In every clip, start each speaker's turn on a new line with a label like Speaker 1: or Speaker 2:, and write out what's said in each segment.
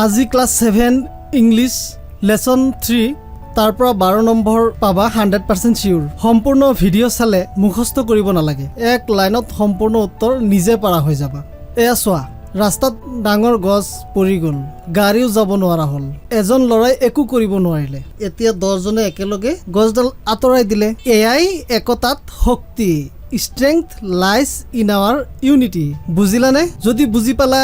Speaker 1: আজি class 7 English lesson 3, তাৰ পৰা 12 নম্বৰ পাবা, 100% চিয়'ৰ। সম্পূৰ্ণ ভিডিঅ' চালে মুখস্থ কৰিব নালাগে, এক লাইনত সম্পূৰ্ণ উত্তৰ নিজে পাৰা হৈ যাবা। এয়া চোৱা, ৰাস্তাত ডাঙৰ গছ পৰি গ'ল, গাড়ীও যাব নোৱাৰা হ'ল। এজন ল'ৰাই একো কৰিব নোৱাৰিলে। এতিয়া 10জনে একেলগে গছডাল আঁতৰাই দিলে। এয়াই একতাত শক্তি। Strength lies in our unity. বুজিলানে? যদি বুজি পালা,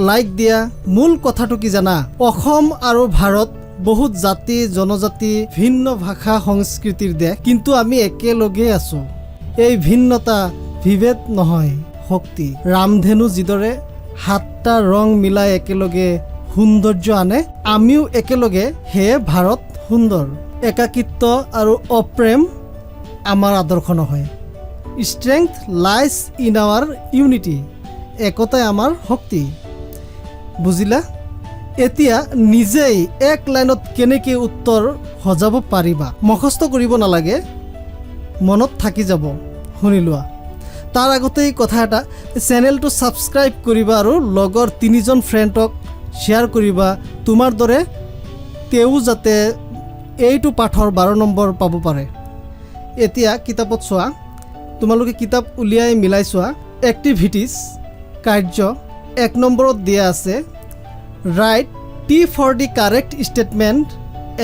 Speaker 1: লাইক দিয়া। মূল কথাটো কি জানা? অসম আৰু ভাৰত বহুত জাতি জনজাতি, ভিন্ন ভাষা সংস্কৃতিৰ দেশ, কিন্তু আমি একেলগে আছো। এই ভিন্নতা বিভেদ নহয়, শক্তি। ৰামধেনু যিদৰে সাতটা ৰং মিলাই একেলগে সৌন্দৰ্য আনে, আমিও একেলগে, সেয়ে ভাৰত সুন্দৰ। একাকিত্ব আৰু অপ্ৰেম আমাৰ আদৰ্শ নহয়। Strength lies in our unity. একতাই আমাৰ শক্তি। বুজিলা? এতিয়া নিজেই এক লাইনত কেনেকৈ উত্তৰ সজাব পাৰিবা। মুখস্থ কৰিব নালাগে, মনত থাকি যাব। শুনি লোৱা। তাৰ আগতেই কথা এটা, চেনেলটো ছাবস্ক্ৰাইব কৰিবা আৰু লগৰ তিনিজন ফ্ৰেণ্ডক শ্বেয়াৰ কৰিবা, তোমাৰ দৰে তেওঁ যাতে এইটো পাঠৰ 12 নম্বৰ পাব পাৰে। এতিয়া কিতাপত চোৱা, তোমালোকে কিতাপ উলিয়াই মিলাই চোৱা। এক্টিভিটিছ, কাৰ্য, 1 নম্বৰত দিয়া আছে, "Write T for the correct statement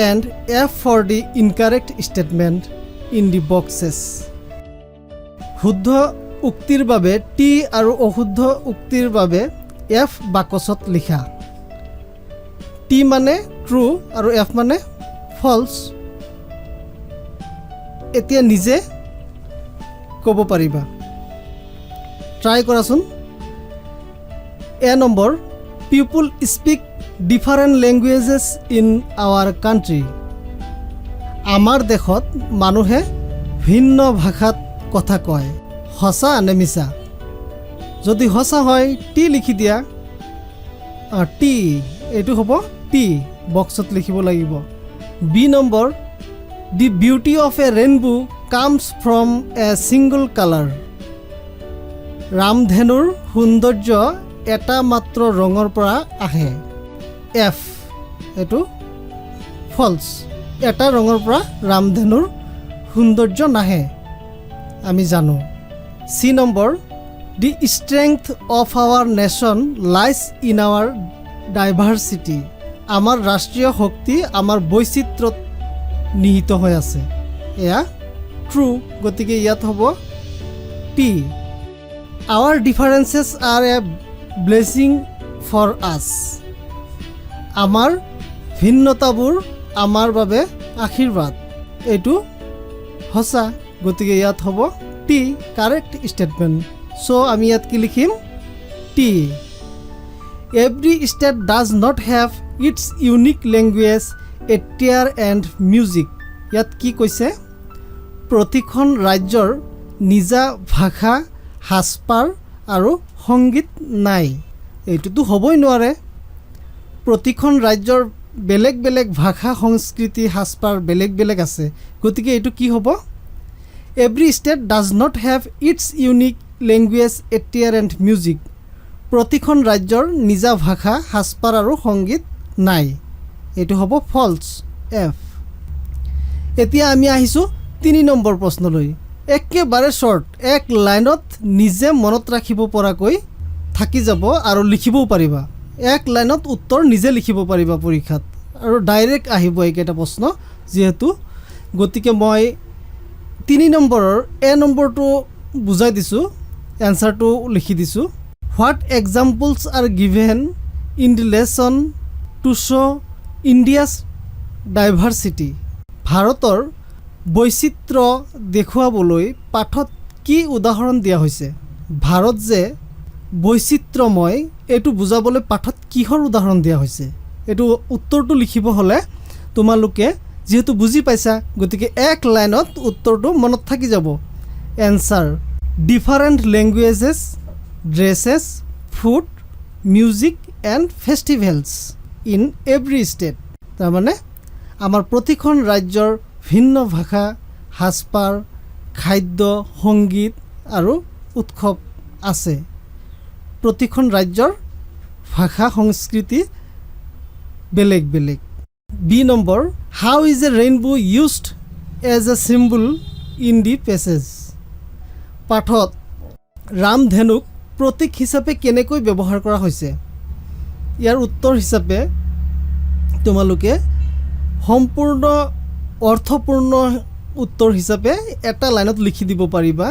Speaker 1: and F for the incorrect statement in the boxes." শুদ্ধ উক্তিৰ বাবে টি আৰু অশুদ্ধ উক্তিৰ বাবে এফ বাকচত লিখা। টি মানে ট্ৰু আৰু এফ মানে ফলছ। এতিয়া নিজে ক'ব পাৰিবা, ট্ৰাই কৰাচোন। এ number, "People speak different languages in our country." আমাৰ দেশত মানুহে ভিন্ন ভাষাত কথা কয়। সঁচা নে মিছা? যদি সঁচা হয়, টি লিখি দিয়া। টি, এইটো হ'ব টি, বক্সত লিখিব লাগিব। B number, "The beauty of a rainbow comes from a single colour." ৰামধেনুৰ সৌন্দৰ্য এটা মাত্ৰ ৰঙৰ পৰা আহে। এফ, এইটো ফলছ। এটা ৰঙৰ পৰা ৰামধেনুৰ সৌন্দৰ্য নাহে, আমি জানো। C number, "The strength of our nation lies in our diversity." আমাৰ ৰাষ্ট্ৰীয় শক্তি আমাৰ বৈচিত্ৰ্যত নিহিত হৈ আছে। এয়া ট্ৰু, গতিকে ইয়াত হ'ব T. "Our differences are a blessing for us." আমাৰ ভিন্নতাবোৰ আমাৰ বাবে আশীৰ্বাদ। এইটো সঁচা, গতিকে ইয়াত হ'ব টি, কাৰেক্ট ষ্টেটমেণ্ট। চ' আমি ইয়াত কি লিখিম? T. "Every state does not have its unique language, attire and music." ইয়াত কি কৈছে? প্ৰতিখন ৰাজ্যৰ নিজা ভাষা, সাজপাৰ আৰু সংগীত নাই। এইটোতো হ'বই নোৱাৰে। প্ৰতিখন ৰাজ্যৰ বেলেগ বেলেগ ভাষা, সংস্কৃতি, সাজপাৰ বেলেগ বেলেগ আছে। গতিকে এইটো কি হ'ব? "Every state does not have its unique language, attire and music." প্ৰতিখন ৰাজ্যৰ নিজা ভাষা, সাজপাৰ আৰু সংগীত নাই। এইটো হ'ব ফলছ, এফ। এতিয়া আমি আহিছোঁ 3 নম্বৰ প্ৰশ্নলৈ। একেবাৰে শ্বৰ্ট, এক লাইনত নিজে মনত ৰাখিব পৰাকৈ থাকি যাব আৰু লিখিবও পাৰিবা। এক লাইনত উত্তৰ নিজে লিখিব পাৰিবা পৰীক্ষাত আৰু ডাইৰেক্ট আহিব এইকেইটা প্ৰশ্ন যিহেতু। গতিকে মই 3 নম্বৰৰ এ নম্বৰটো বুজাই দিছোঁ, এনচাৰটো লিখি দিছোঁ। "What examples are given in the lesson to show India's diversity?" ভাৰতৰ বৈচিত্ৰ্য দেখুৱাবলৈ পাঠত কি উদাহৰণ দিয়া হৈছে? ভাৰত যে বৈচিত্ৰ্যময়, এইটো বুজাবলৈ পাঠত কিহৰ উদাহৰণ দিয়া হৈছে? এইটো উত্তৰটো লিখিব হ'লে তোমালোকে যিহেতু বুজি পাইছা, গতিকে এক লাইনত উত্তৰটো মনত থাকি যাব। Answer, different languages, dresses, food, music and festivals in every state. তাৰমানে আমাৰ প্ৰতিখন ৰাজ্যৰ ভিন্ন ভাষা, সাজপাৰ, খাদ্য, সংগীত আৰু উৎসৱ আছে। প্ৰতিখন ৰাজ্যৰ ভাষা, সংস্কৃতি বেলেগ বেলেগ। B number, How is a rainbow used as a symbol in the passage? পাঠত ৰামধেনুক প্ৰতীক হিচাপে কেনেকৈ ব্যৱহাৰ কৰা হৈছে? ইয়াৰ উত্তৰ হিচাপে তোমালোকে সম্পূৰ্ণ অৰ্থপূৰ্ণ উত্তৰ হিচাপে এটা লাইনত লিখি দিব পাৰিবা।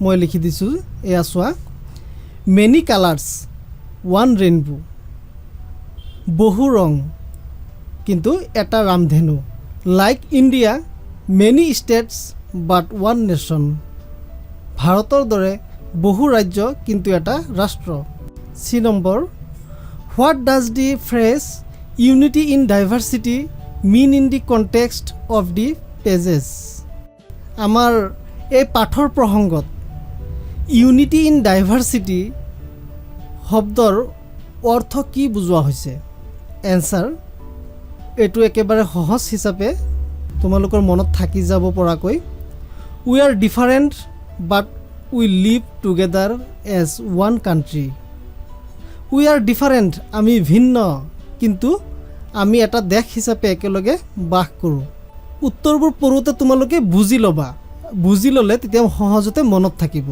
Speaker 1: মই লিখি দিছোঁ, এয়া চোৱা। Many colours, one rainbow. বহু ৰং, কিন্তু এটা ৰামধেনু। Like India, many states but one nation. ভাৰতৰ দৰে বহু ৰাজ্য, কিন্তু এটা ৰাষ্ট্ৰ। C number, What does the phrase "unity in diversity" mean in the context of the passage? আমাৰ এই পাঠৰ প্ৰসংগত ইউনিটি ইন ডাইভাৰ্চিটি শব্দৰ অৰ্থ কি বুজোৱা হৈছে? এনচাৰ, এইটো একেবাৰে সহজ হিচাপে তোমালোকৰ মনত থাকি যাব পৰাকৈ, We are different, but we live together as one country. We are different, আমি ভিন্ন, কিন্তু আমি এটা দেশ হিচাপে একেলগে বাস কৰোঁ। উত্তৰবোৰ পঢ়োঁতে তোমালোকে বুজি ল'বা। বুজি ল'লে তেতিয়া সহজতে মনত থাকিব,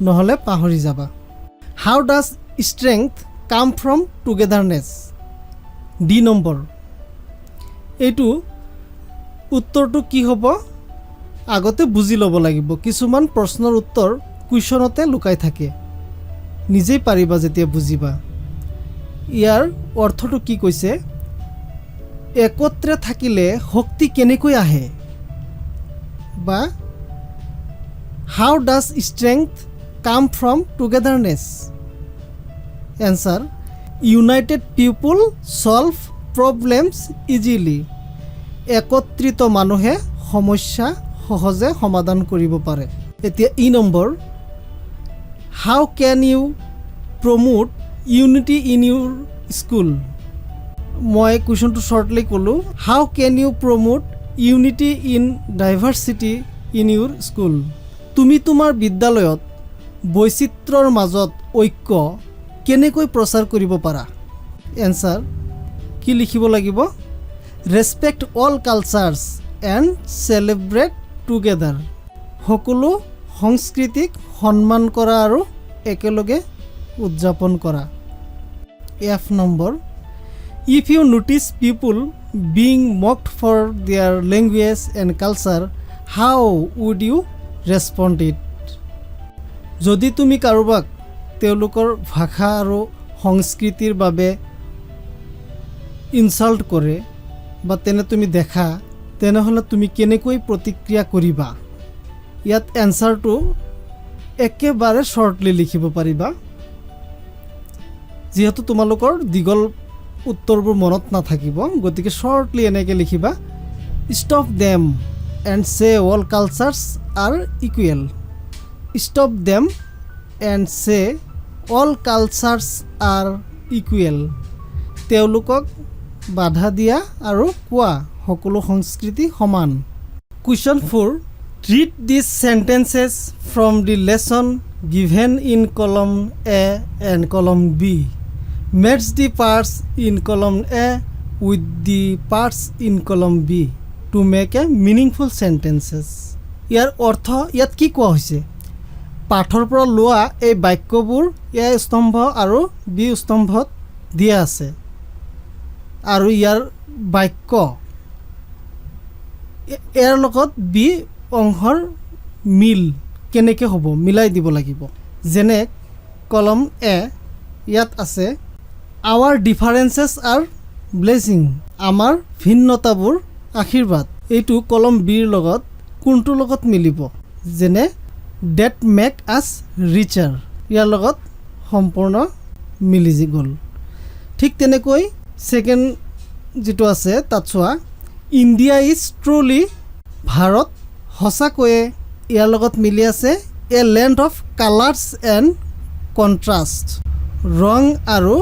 Speaker 1: নহ'লে পাহৰি যাবা। How does strength come from togetherness? D number, এইটো উত্তৰটো কি হ'ব আগতে বুজি ল'ব লাগিব। কিছুমান প্ৰশ্নৰ উত্তৰ কুৱেশ্যনতে লুকাই থাকে। নিজেই পাৰিবা যেতিয়া বুজিবা। ইয়াৰ অৰ্থটো কি কৈছে? একত্ৰে থাকিলে শক্তি কেনেকৈ আহে বা How does strength come from togetherness? Answer, United people solve problems easily. একত্ৰিত মানুহে সমস্যা সহজে সমাধান কৰিব পাৰে। এতিয়া ই number, How can you promote unity in your school? মই কুৱেশ্যনটো শ্বৰ্টলি ক'লোঁ। How can you promote unity in diversity in your school? তুমি তোমাৰ বিদ্যালয়ত বৈচিত্ৰ্যৰ মাজত ঐক্য কেনেকৈ প্ৰচাৰ কৰিব পাৰা? এনচাৰ কি লিখিব লাগিব? Respect all cultures and celebrate together. সকলো সংস্কৃতিক সন্মান কৰা আৰু একেলগে উদযাপন কৰা। F number, If you notice people being mocked for their language and culture, how would you respond it? যদি তুমি কাৰোবাক তেওঁলোকৰ ভাষা আৰু সংস্কৃতিৰ বাবে ইনচাল্ট কৰে বা তেনে তুমি দেখা, তেনেহ'লে তুমি কেনেকৈ প্ৰতিক্ৰিয়া কৰিবা? ইয়াত এনচাৰটো একেবাৰে শ্বৰ্টলি লিখিব পাৰিবা, যিহেতু তোমালোকৰ দীঘল উত্তৰবোৰ মনত নাথাকিব। গতিকে শ্বৰ্টলি এনেকৈ লিখিবা, Stop them and say all cultures are equal. Stop them and say all cultures are equal. তেওঁলোকক বাধা দিয়া আৰু কোৱা, সকলো সংস্কৃতি সমান। Question 4, Treat these sentences from the lesson given in column A and column B. Match the parts in column A with the parts in column B to make a meaningful sentences. ইয়াৰ অৰ্থ ইয়াত কি কোৱা হৈছে? পাঠৰ পৰা লোৱা এই বাক্যবোৰ এ স্তম্ভ আৰু বি স্তম্ভত দিয়া আছে আৰু ইয়াৰ বাক্য ইয়াৰ লগত বি অংশৰ মিল কেনেকৈ হ'ব মিলাই দিব লাগিব। যেনে কলম এ ইয়াত আছে, Our differences are blessing. আমাৰ ভিন্নতাবোৰ আশীৰ্বাদ। এইটো কলম বিৰ লগত কোনটোৰ লগত মিলিব? যেনে that make us richer, ইয়াৰ লগত সম্পূৰ্ণ মিলি গ'ল। ঠিক তেনেকৈ ছেকেণ্ড যিটো আছে তাত চোৱা, India is truly, Bharat সঁচাকৈয়ে, ইয়াৰ লগত মিলি আছে a land of colours and contrast, ৰং আৰু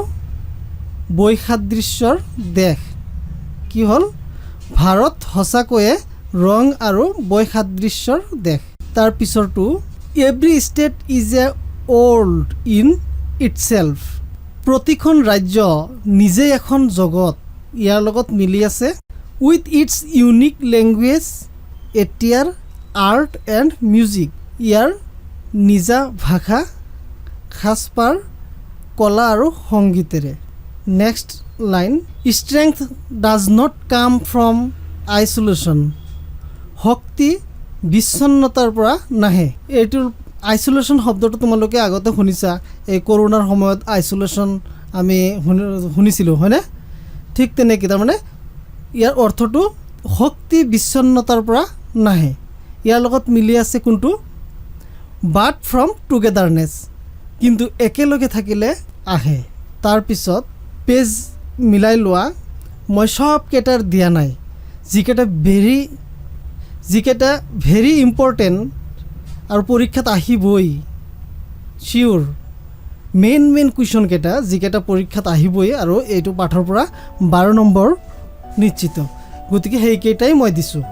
Speaker 1: বৈসাদৃশ্যৰ দেশ। কি হ'ল? ভাৰত সঁচাকৈয়ে ৰং আৰু বৈসাদৃশ্যৰ দেশ। তাৰ পিছৰটো, Every state is a world in itself. প্ৰতিখন ৰাজ্য নিজেই এখন জগত। ইয়াৰ লগত মিলি আছে with its unique language, attire, art and music. ইয়াৰ নিজা ভাষা, সাজপাৰ, কলা আৰু সংগীতেৰে। Next line, strength does not come from isolation. শক্তি বিচ্ছিন্নতাৰ পৰা নাহে। এইটোৰ আইচলেশ্যন শব্দটো তোমালোকে আগতে শুনিছা। এই কৰোণাৰ সময়ত আইচলেশ্যন আমি শুনিছিলোঁ, হয়নে? ঠিক তেনেকৈ তাৰমানে ইয়াৰ অৰ্থটো শক্তি বিচ্ছিন্নতাৰ পৰা নাহে। ইয়াৰ লগত মিলি আছে কোনটো? বাট ফ্ৰম টুগেডাৰনেছ, কিন্তু একেলগে থাকিলে আহে। তাৰপিছত পেজ মিলাই লোৱা। মই চবকেইটাৰ দিয়া নাই, যিকেইটা ভেৰি ইম্পৰ্টেণ্ট আৰু পৰীক্ষাত আহিবই চিয়'ৰ, মেইন মেইন কুৱেশ্যনকেইটা, যিকেইটা পৰীক্ষাত আহিবই আৰু এইটো পাঠৰ পৰা 12 নম্বৰ নিশ্চিত, গতিকে সেইকেইটাই মই দিছোঁ।